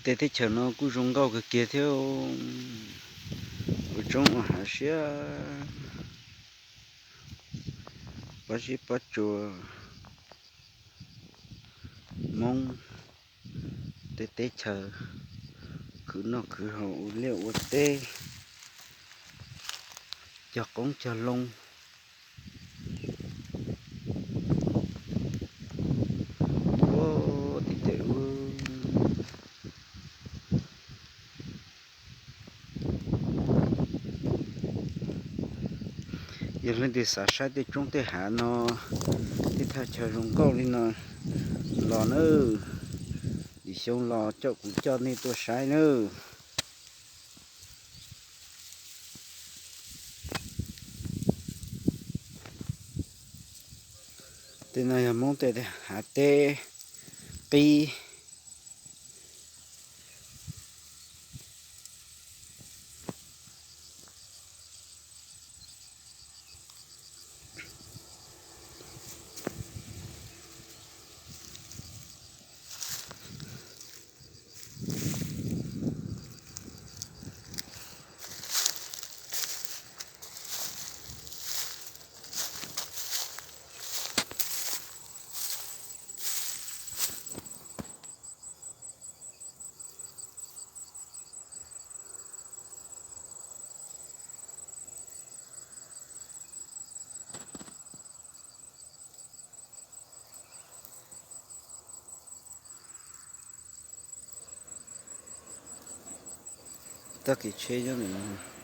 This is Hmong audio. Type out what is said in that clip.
Tej teb chaws no kuj zoo nkauj kawg kiag thiab, ua tsob ua hav siab, pob zeb pob tsuas, Hmoob tej teb chaws khwv noj khwv haus ua liaj ua teb, cog qoob cog loo. Ua tim tej ub, yog leej twg xav saib tej roob tej hav no, tej thaj chaw zoo nkauj li no los nawb, lwm xyoo los coj kuv coj nej tuaj saib nawb. Tej no yog Hmoob tej hav teb qib. Txoj kev tsheb nyob ntawm no.